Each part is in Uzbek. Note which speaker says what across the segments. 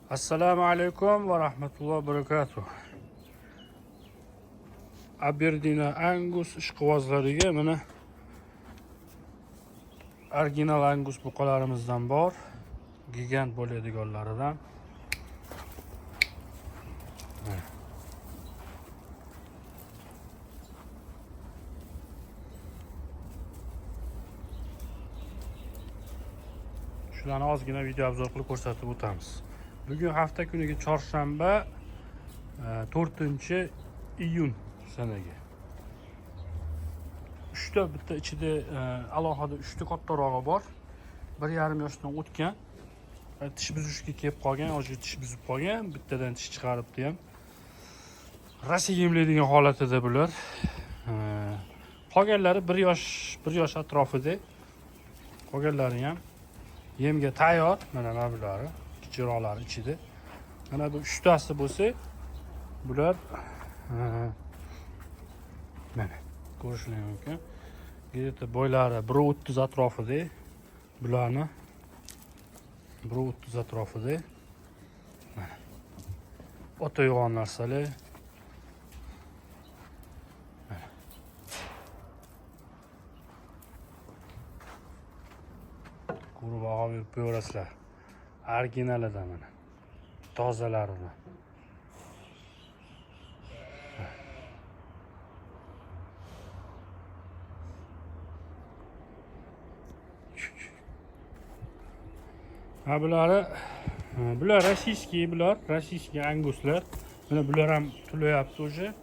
Speaker 1: Assalomu alaykum va rahmatullohi va barakatuh. Aberdina Angus ishqibozlariga mana original Angus buqalarimizdan bor. Gigant bo'ladiganlaridan. Mana. Shularni ozgina video obzor qilib ko'rsatib o'tamiz. Bugun hafta kuniga chorshanba, 4-iyun sanaga. 3ta bitta ichida alohida 3ta kattarog'i bor. 1,5 yoshdan o'tgan. Tish buzishga kelib qolgan, hozir tish buzib qolgan, bittadan tish chiqaribdi ham. Rosa yemlaydigan holatida bular. Qolganlari 1 yosh, 1 yosh atrofida. Qolganlari ham yemga tayyor. Mana bulari kichikroqlari ichida. Mana bu 3tasi bo'lsa, bular mana ko'rishingiz mumkin. Где-то bo'ylari 1.30 atrofida. Bularni 1.30 atrofida. Mana. Ota yo'g'on narsalar. Mana. Ko'rib baho berib qo'yaverasizlar. Originalidan mana. Tozalaridan. Ha, bulari, bular rossiyskiy, bular rossiyskiy anguslar. Mana bular ham tulayapti уже.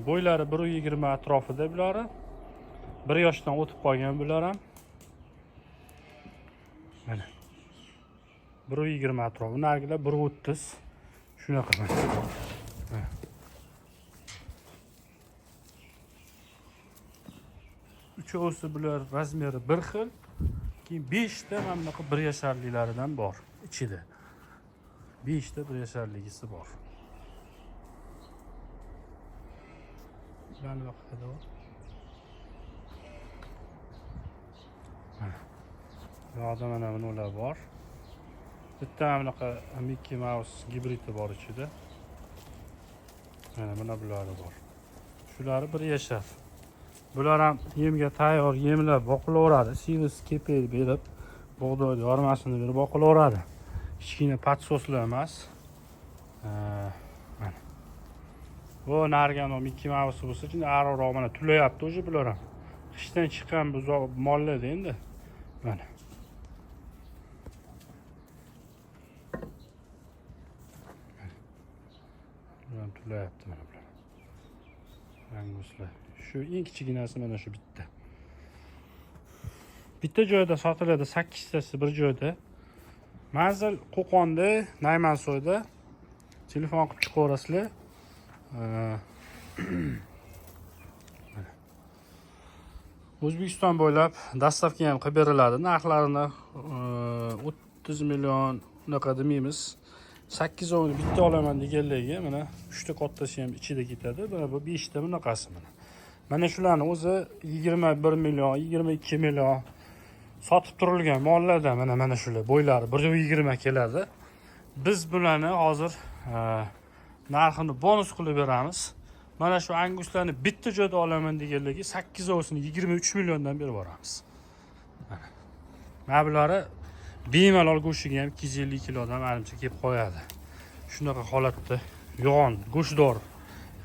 Speaker 1: Bo'ylari 1.20 atrofida bulari. 1 yoshdan o'tib qolgan bular ham. Mana. 1.20 atrofi. Narigilar 1.30. Shunaqa mana. Mana. Uchovsi bular razmeri bir xil. Keyin 5 ta mana bunaqa 1 yasharliklaridan bor ichida. 5 ta 1 yasharligisi bor. Bularni vaqtida bor. Mana. Bu yoqda mana bular bor. Bitta mana bunaqa Mickey Mouse gibridi bor ichida. Mana bulari bor. Shulari 1 yashar. Bular ham yemga tayyor, yemlab boqilaveradi. Sivis kepek berib, bug'doy yormasini berib boqilaveradi. Kichkina podsoslar emas. Mana. Bu narigi Mickey Mouse bo'lsa, shunday ariqroq mana tulayapti o'zi bular ham. Qishdan chiqqan buzoq mollar endi. Mana. Bular ham tulayapti mana bular. Anguslar. Shu eng kichkinasi mana shu bitta. Bitta joyda sotiladi, 8 tasi bir joyda. Manzil Qo'qonda, Naymansoyda. Telefon qilib chiqaverasizlar. Mana. O'zbekiston bo'ylab dastavka ham qilib beriladi. Narxlarini 30 million unaqa demaymiz. 8 ovni bitta olaman deganlarga mana 3 ta kattasi ham ichida ketadi. Mana bu 5 ta bunaqasi mana. Mana shularni o'zi 21 million, 22 million sotib turilgan mollardan mana shular bo'ylari 1.20 keladi. Biz bularni hozir narxini bonus qilib beramiz. Mana shu anguslarni bitta joyda olaman deganlarga 8 ovsini 23 milliondan berib yuboramiz. Mana. Mana bulari bemalol go'shtiga ham 250 kilodan manimcha kelib qo'yadi. Shunaqa holatda yo'g'on, go'shtdor.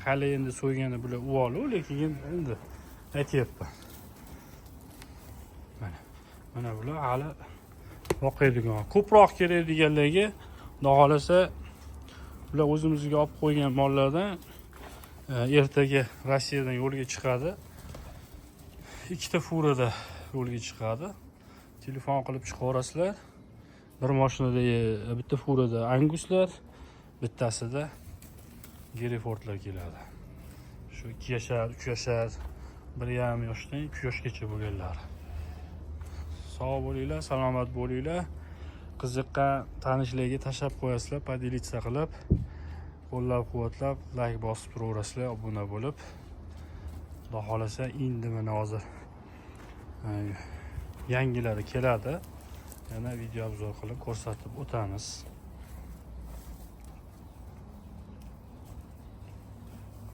Speaker 1: Hali endi so'ygani bular uvolu, lekin endi aytyapman. Mana. Mana bular hali boqadigan. Ko'proq kerak deganlarga xudo xolasa bular o'zimizga olib qo'ygan mollardan ertaga Rossiyadan yo'lga chiqadi. 2 ta furada yo'lga chiqadi. Telefon qilib chiqaverasizlar. Bir mashinada, bitta furada anguslar, bittasida Herefordlar keladi. Shu 2 yashar, 3 yashar, 1,5 yoshdan 3 yoshgacha bo'lganlar. Sog' bo'linglar, salomat bo'linglar. Qiziqqan tanishlarga tashlab qo'yasizlar, podelitsa qilib, qo'llab-quvvatlab, like bosib turaverasizlar, obuna bo'lib. Xudo xolasa endi mana hozir yangilari keladi. Yana video obzor qilib ko'rsatib o'tamiz.